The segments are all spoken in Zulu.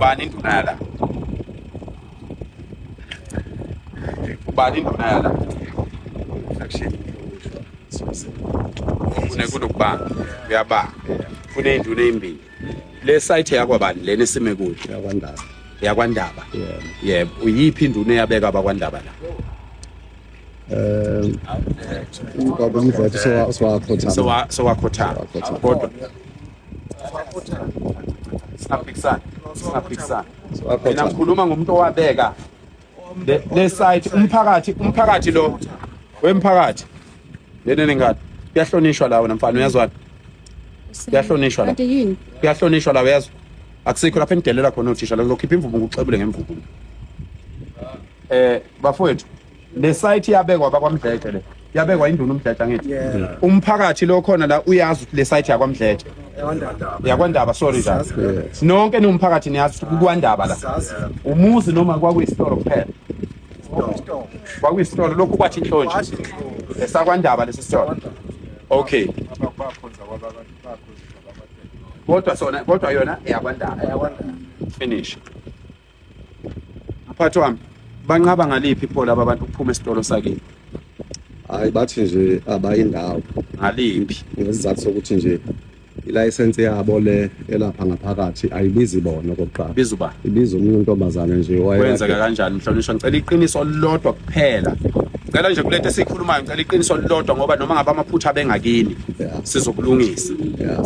Ubani induna yala? Ubani induna yala? Kune kunokubanga. Uyabanga. Kuneyinduna ezimbili. Le site yakwabani lena esime kuyo? YakwaNdaba. YakwaNdaba. Yebo. Yebo. Uyiphi induna eyabeka abakwaNdaba la? Ubaba uMdletshe sowakhothama. Sowakhothama. Sowakhothama. Kodwa singaphikisani. Singaphikisani. Mina Sowakhothama. ngikhuluma ngomuntu owabeka le site umphakathi lo wemphakathi lena nengane kuyahlonishwa la wena mfana uyazwana kuyahlonishwa la Kanti yini? Kuyahlonishwa la, uyazwa? Akusikho lapha enidelela khona othisha la, ngizokhipha imvubu ngikuxebule ngemvubu. Bafowethu, le site yabekwa bakwaMdletshe, le yabekwa induna uMdletshe, angithi umphakathi lo khona la uyazi ukuthi le site yakwaMdletshe, yakwaNdaba, sorry njalo. Nonke niwumphakathi niyazi ukuthi kukwaNdaba la, umuzi noma kwakuyisitolo kuphela? Kwakuyisitolo lokhu kwathi inhlonje esakwaNdaba lesi sitolo. Okay, kodwa sona, kodwa yona eyakwaNdaba, finish. Mphathi wami, banqaba ngaliphi pho laba bantu ukuphuma esitolo sakini? Hayi, bathi nje abayindawo. Ngaliphi? Ngesizathu sokuthi nje ilayisensi yabo le elapha ngaphakathi ayibizi bona okokuqala. Biza uba? Ibiza omunye untombazane nje. Kwenzeka kanjani, mhlonishwa? Ngicela iqiniso lodwa kuphela. Ngicela nje kulento esiyikhulumayo, ngicela iqiniso lodwa, ngoba noma ngabe amaphutha abengakini, sizokulungisa.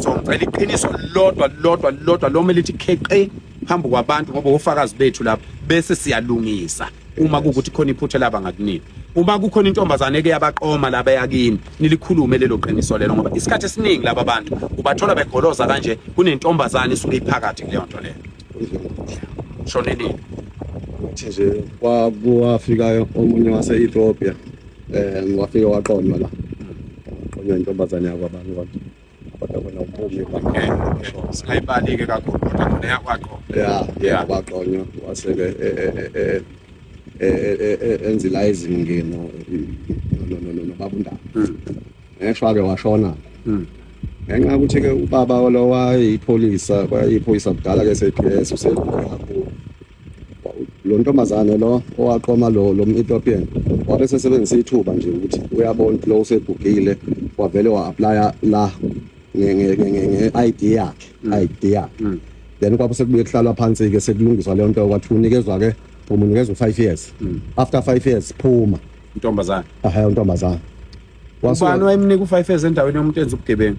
So ngicela iqiniso lodwa lodwa lodwa loma elithi kheqe phambi kwabantu, ngoba ofakazi bethu lapha, bese siyalungisa uma kuwukuthi khona iphutha laba ngakunini. Uma kukhona intombazane eke yabaqoma laba yakini, nilikhulume lelo qiniso lelo, ngoba isikhathi esiningi laba bantu ubathola begoloza kanje kunentombazane isuke iphakathi kuleyo nto leyo. Shonenini? Uthi nje kwafika omunye wase-Ethiopia, wafike waqonywa la, waqonywa intombazane yakwabantu, kodwa kona uphumi. Singayibali-ke kakhulu, kodwa khona yakwaqoma. Ya. Waqonywa wase-ke enza ilayizini-ke nobaba uNdaba. Ngeshwa-ke washona ngenxa yokuthi-ke ubaba lo wayeyipholisa, wayeyiphoyisa kudala-ke, SAPS, useguge kakhulu. Lo ntombazane lo owaqoma lo m-Ethiopian wabe sesebenzisa ithuba nje ukuthi uyabona ukuthi lo usegugile, wavele wa-applya la nge-ID yakhe, ID yakhe. Then kwabe sekubuye kuhlalwa phansi-ke, sekulungiswa leyo nto, kwathi unikezwa-ke, phuma, unikezwa u-5 years, after 5 years phuma. Intombazane? Ahe, untombazane. Ubani wayemnika u-5 years endaweni yomuntu enza ubugebengu?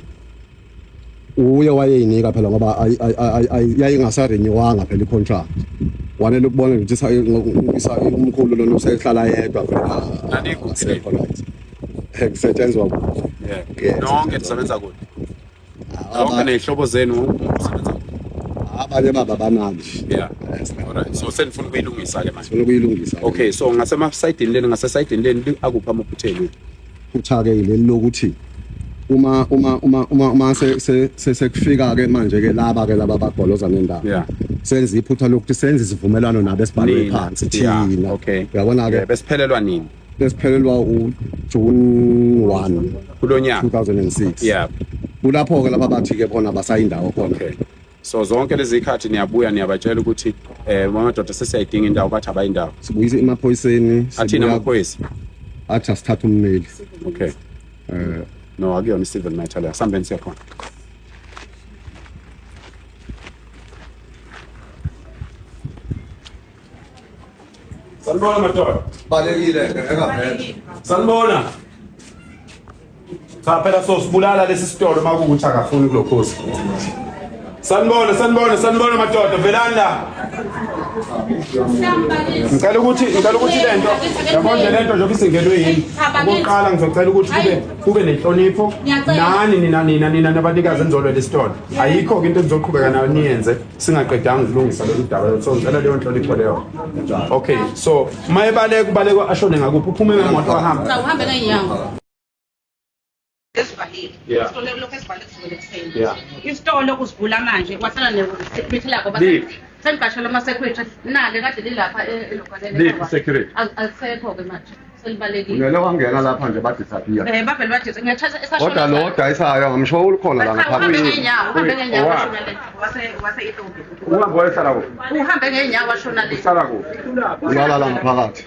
Uye wayeyinika phela, ngoba yayingasarenewanga phela i-contract. Wanele ukubona nje ukuthi umkhulu lona usehlala yedwa phela. Nanikuphi? Asekho right. Kusetshenzwa kude. Yeah. Nonke nisebenza kude? Nonke ney'hlobo zenu, wonke umuntu usebenza kude? Abanye baba banali. Yeah. Alright. So senifuna ukuyilungisa-ke manje? Sifuna ukuyilungisa. Okay, so ngasemasayidini leni, ngasesayidini leni akuphi amaphutha enu? Phutha-ke yileli lokuthi uma sekufika ke manje ke laba ke laba bagoloza nendawo, senza iphutha lokuthi senze isivumelwano nabo esibhalwe Nina. phansi thina. Uyabona ke? Yeah, besiphelelwa nini? Besiphelelwa uJune 1 kulo nyaka? 2006. Kulapho ke laba bathi ke bona basayindawo khona. Okay. So zonke lezi zikhathi niyabuya niyabatshela ukuthi madoda, sesiyayidinga indawo, bathi abayindawo? Sibuyise emaphoyiseni. Athini amaphoyisa? Athi asithathe ummeli. Okay. No, akuyona i-civil matter leyo. Sambeni siyakhona. Sanibona madoda. Balekile engavele. Sanibona. Cha phela, so sibulala lesi sitolo makuwukuthi akafuni kulokhozi. Sanibona, sanibona, sanibona madoda, velani la. Ngicela ukuthi lento, yabona nje lento njengoba isingenwe yini. Okokuqala ngizocela ukuthi kube nenhlonipho nani nina nabanikazi enizolwela isitolo. Ayikho ke into enizoqhubeka nayo niyenze singaqedanga ukulungisa lolu daba. So ngicela leyo nhlonipho leyo. Okay, so mayebaleka ubaleka ashone ngakuphi? Uphume ngemoto wahamba? Cha, uhambe ngeenyawo. Esivalile. Isitolo lokhu esivale kusukela ekuseni. Isitolo kusivula manje wasala ne-security lakho. Liphi? Sengiqashela ama-security nale kade lilapha elokhaneni. Liphi security? Alisekho-ke manje. Selibalekile. Unele wangena lapha nje badisappear. Eh bavele badise ngethatha esashona. Kodwa lo odayisayo ngisho ukhona la Uhambe ngaphambili. ngeenyawo, uhambe ngeenyawo Owaphi? washona le. Wase wase Ethiopia. Uhambe wayohlala kuphi? Uhambe ngeenyawo washona le. Uhlala kuphi? Ulala la ngaphakathi.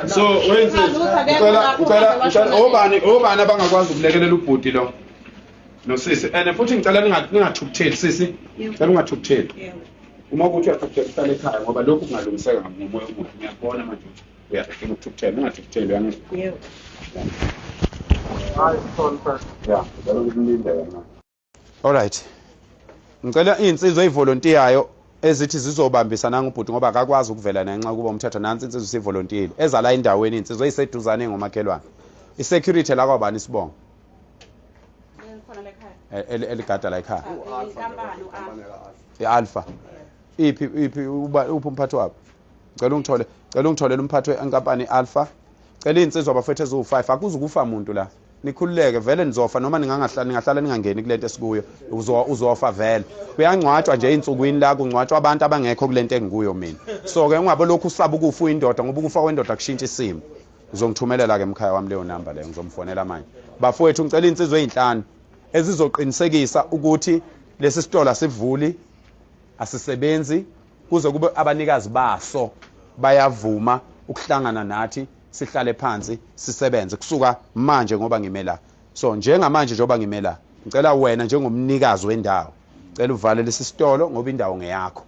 So wenze ngicela ngicela ngicela obani obani abangakwazi ukulekelela ubhuti lo nosisi and futhi ngicela ningathukutheli sisi ngicela ungathukutheli uma ukuthi uyathukuthela uhlale ekhaya ngoba lokhu kungalungiseka ngomoya omuhle ngiyakubona manje ukuthi uyafuna ukuthukuthela ungathukutheli uyangizwa Yebo. ya ngicela ukulinde wena. Alright. Ngicela iy'nsizwa ey'volontiyayo ezithi zizobambisana ngubhuti ngoba akakwazi ukuvela nanxa kuba umthetho nansi insizwa isivolontiyile eza la endaweni iy'nsizwa eyiseduzane engomakhelwane i-security la kwabani isibongo Khona la ekhaya. Eligada la ekhaya Inkampani u-Alpha. I-alpha iphi iphi uphi umphathi wabo ngicela ungithole cela ungitholele umphathi wenkampani i-alpha cela iy'nsizwa bafethu eziwu-5 akuzukufa muntu la nikhululeke vele nizofa noma ningangahlala ningahlala ningangeni kule nto esikuyo uzofa vele kuyangcwatshwa nje ey'nsukwini la kungcwatshwa abantu abangekho kule nto engikuyo mina so-ke ungabe lokhu usaba ukufa uyindoda ngoba ukufa kwendoda kushintsha isimo uzongithumelela-ke mkhaya wami leyo namba leyo ngizomfonela manje bafowethu ngicela iy'nsizwa ey'nhlanu ezizoqinisekisa ukuthi lesi sitolo asivuli asisebenzi kuze kube abanikazi baso bayavuma ukuhlangana nathi sihlale phansi sisebenze kusuka manje ngoba ngime la so njengamanje njengoba ngime la ngicela wena njengomnikazi wendawo cela uvale lesi sitolo ngoba indawo ngeyakho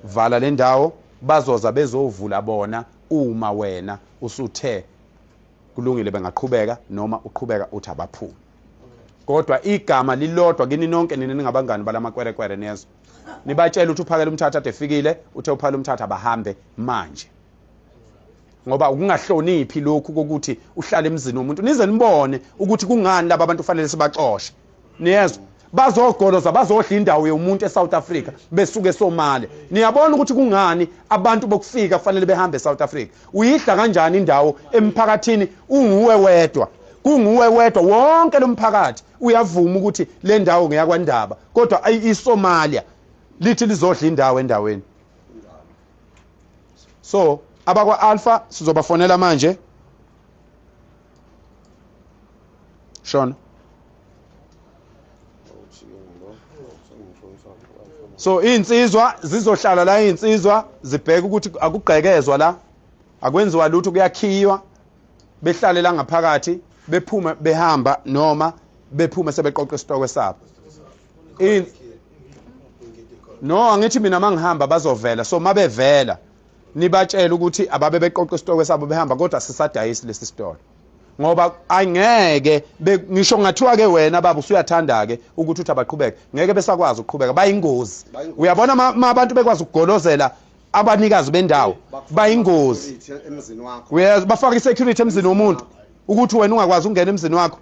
vala le ndawo bazoza bezovula bona uma wena usuthe kulungile bengaqhubeka noma uqhubeka uthi abaphume kodwa igama lilodwa kini nonke nina ningabangani balamakwerekwere nezwe nibatshela ukuthi uphakela umthatha ade efikile uthe uphakela umthatha abahambe manje ngoba ukungahloniphi lokhu kokuthi uhlale emzini womuntu nize nibone ukuthi kungani laba bantu fanele sibaxoshe niyezwa bazogoloza bazodla indawo yomuntu eSouth Africa besuke eSomalia niyabona ukuthi kungani abantu bokufika fanele behambe eSouth Africa uyidla kanjani indawo emphakathini unguwe wedwa kunguwe wedwa wonke lo mphakathi uyavuma ukuthi le ndawo ngeyakwandaba kodwa iSomalia lithi lizodla indawo endaweni so abakwa Alpha sizobafonela manje Shona so iy'nsizwa zizohlala la iy'nsizwa zibheke ukuthi akugqekezwa la akwenziwa lutho kuyakhiywa behlale la ngaphakathi bephume behamba noma bephume sebeqoqa isitokwe sabo no angithi mina mangihamba bazovela so mabevela nibatshele ukuthi ababe beqoqa isitokwe sabo behamba kodwa sisadayisi lesi sitolo ngoba angeke ngisho ngathiwa ke wena baba usuyathanda ke ukuthi uthi abaqhubeke ngeke besakwazi ukuqhubeka bayingozi uyabona ma abantu bekwazi ukugolozela abanikazi bendawo bayingozi emzini wakho uyezwa bafaka i-security emzini womuntu ukuthi wena ungakwazi ukungena emzini wakho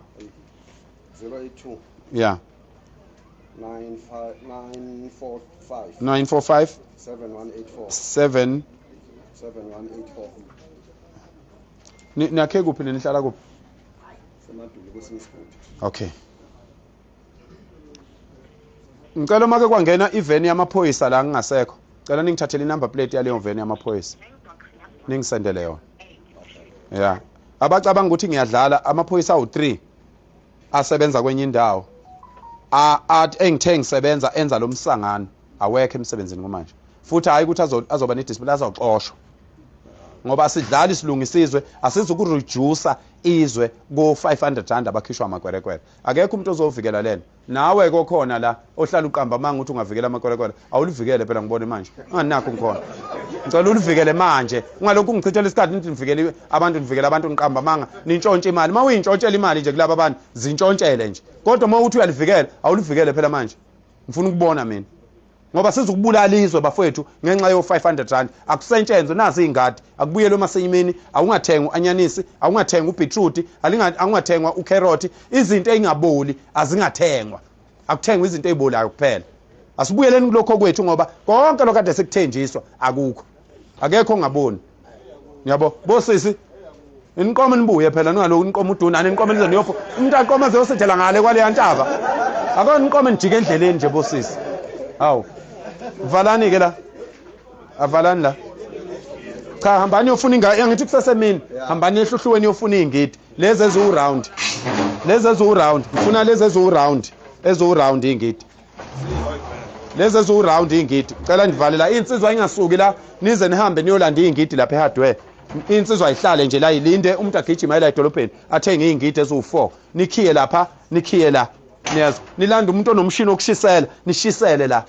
082 yeah 945 945 7184 7 7184 Niyakhe kuphi ninihlala kuphi? Semaduli kwesinye isigodi. Okay. Ngicela uma ke kwangena iveni yamaphoyisa la ngingasekho. Cela ningithathele inumber plate yaleyo veni yamaphoyisa. Ningisendele yona. Yeah. Abacabanga ukuthi ngiyadlala amaphoyisa awu3 asebenza kwenye indawo. A engithe ngisebenza enza lo msangano awekho emsebenzini kumanje. Futhi hayi ukuthi azoba ne-discipline azoxoshwa. Ngoba asidlali silungisa izwe asizukureduce izwe ko-500 rand abakhishwa amakwerekwere akekho umuntu ozovikela lena nawe kokhona la ohlala uqamba amanga ukuthi ungavikela amakwerekwere awulivikele phela ngibone manje unganakho ngikhona ngicela ulivikele manje ungalokhu ungichithela isikhathi nithi nivikele abantu nivikele abantu niqamba amanga nintshontshe imali uma uyintshontshela imali nje kulaba bantu zintshontshele nje kodwa uma uthi uyalivikela awulivikele phela manje ngifuna ukubona mina ngoba sizukubulala izwe bafowethu ngenxa yo-500 rand akusentshenzwe nazi iy'ngadi akubuyelwe emasimini awungathengwa u-anyanisi awungathengwa ubhithrudi awungathengwa ukherothi izinto ey'ngaboli azingathengwa akuthengwa izinto ey'bolayo kuphela asibuyeleni kulokho kwethu ngoba konke lokho kade sikuthenjiswa akukho akekho ongaboni yabo bosisi niqome nibuye phela ningaloku niqome udunane niqome nize niyopho umuntu aqome aze yosithela ngale kwaleya ntaba ake niqome nijike endleleni nje bosisi hawu valani-ke la avalani la. Cha, hambani yofuna ingadi, angithi kusesemini. Hambani ehluhluweni yofuna iy'ngidi lezi eziwu-round, lezi eziwu-round. Ngifuna lezi eziwu-round, eziwu-round iy'ngidi lezi eziwu-round iy'ngidi. Cela ndivale la, iy'nsizwa ingasuki la nize nihambe niyolanda iy'ngidi lapha e-hardware. Insizwa ayihlale nje la, ilinde umuntu agijima la edolobheni athenge iy'ngidi eziwu-4. Nikhiye lapha, nikhiye la, niyezwa? Nilanda umuntu onomshini wokushisela, nishisele la.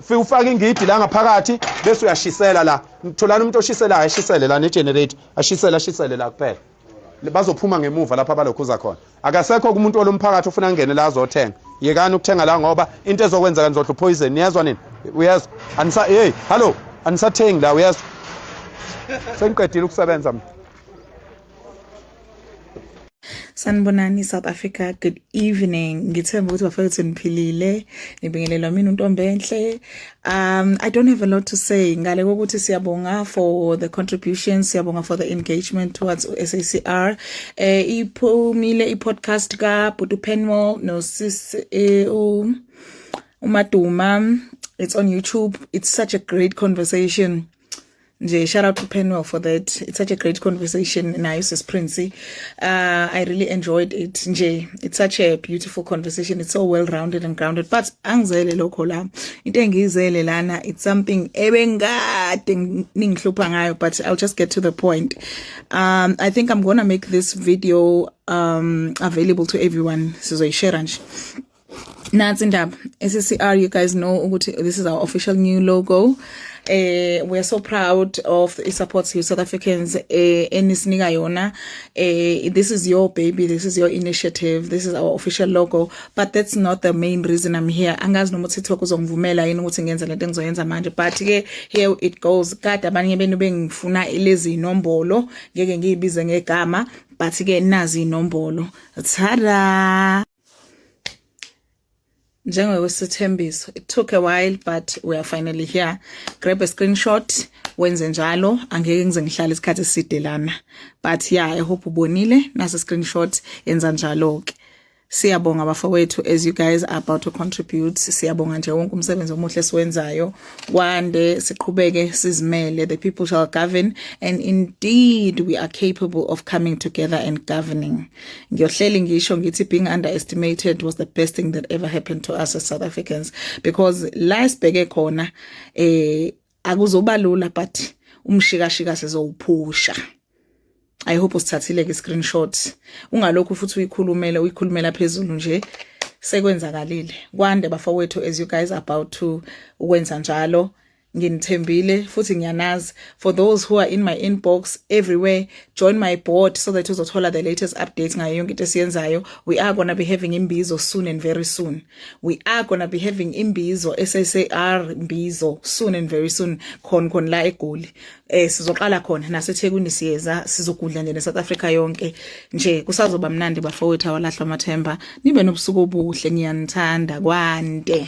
Fike ufake ingidi la ngaphakathi bese uyashisela la. Tholani umuntu oshiselayo, ashisele la ne-generator, ashisele, ashisele la kuphela. Bazophuma ngemuva lapha abalokhuza khona. Akasekho kumuntu olomphakathi ofuna angene la azothenga. Yekani ukuthenga la ngoba into ezokwenzeka nizodla upoison. Niyezwa nini? Uyezwa? Anisa, hey, hallo, anisathengi la, uyezwa? Sengiqedile ukusebenza mina. Sanibonani South Africa, good evening. Ngithemba ukuthi bafowethu niphilile. Nibingelelwa mina uNtombenhle. I don't have a lot to say ngale kokuthi siyabonga for the contributions, siyabonga for the engagement towards SACR. Iphumile i-podcast ka Butu Penwell no sis uMaduma. It's on YouTube. It's such a great conversation. Nje shout out to Penwell for that. It's such a great conversation nayo sis Prince. I really enjoyed it nje. It's such a beautiful conversation. It's so well rounded and grounded. But angizele lokho la. Into engiyizele lana, it's something ebengade ningihlupha ngayo, but I'll just get to the point. I think I'm going to make this video available to everyone. Sizoyishare nje. Nansi indaba. SACR, you guys know ukuthi this is our official new logo. We are so proud of the support you South Africans enisinika yona. This is your baby, this is your initiative, this is our official logo, but that's not the main reason I'm here. Angazi noma uTikTok uzongivumela yini ukuthi ngenze lento engizoyenza manje, but ke here it goes. Kade abanye benu bengifuna lezi inombolo, ngeke ngiyibize ngegama, but ke nazi inombolo. Tada! Njengokwesithembiso, it took a while, but we are finally here. Grab a screenshot, wenze njalo. Angeke ngize ngihlale isikhathi eside lana, but yeah, I hope ubonile. Nasi screenshot, yenza njalo ke. Siyabonga bafowethu as you guys are about to contribute. Siyabonga nje wonke umsebenzi omuhle esiwenzayo. Kwande, siqhubeke sizimele. The people shall govern, and indeed we are capable of coming together and governing. Ngiyohleli ngisho ngithi being underestimated was the best thing that ever happened to us as South Africans, because la sibheke khona akuzoba lula, but umshikashika sizowuphusha. I hope usithathile ke screenshot. Ungalokhu futhi uyikhulumela, uyikhulumela phezulu nje. Sekwenzakalile. Kwande bafowethu as you guys are about to ukwenza njalo. Nginithembile futhi ngiyanazi. For those who are in my inbox everywhere, join my board so that uzothola the latest updates ngayo yonke into esiyenzayo. We are gonna be having imbizo soon and very soon. We are gonna be having imbizo, SACR imbizo, soon and very soon, khona khona la eGoli. Sizoqala khona naseThekwini, siyeza, sizogudla nje neSouth Africa yonke nje. Kusazoba mnandi bafowethu, awalahlwa amathemba. Nibe nobusuku obuhle, ngiyanithanda. Kwande.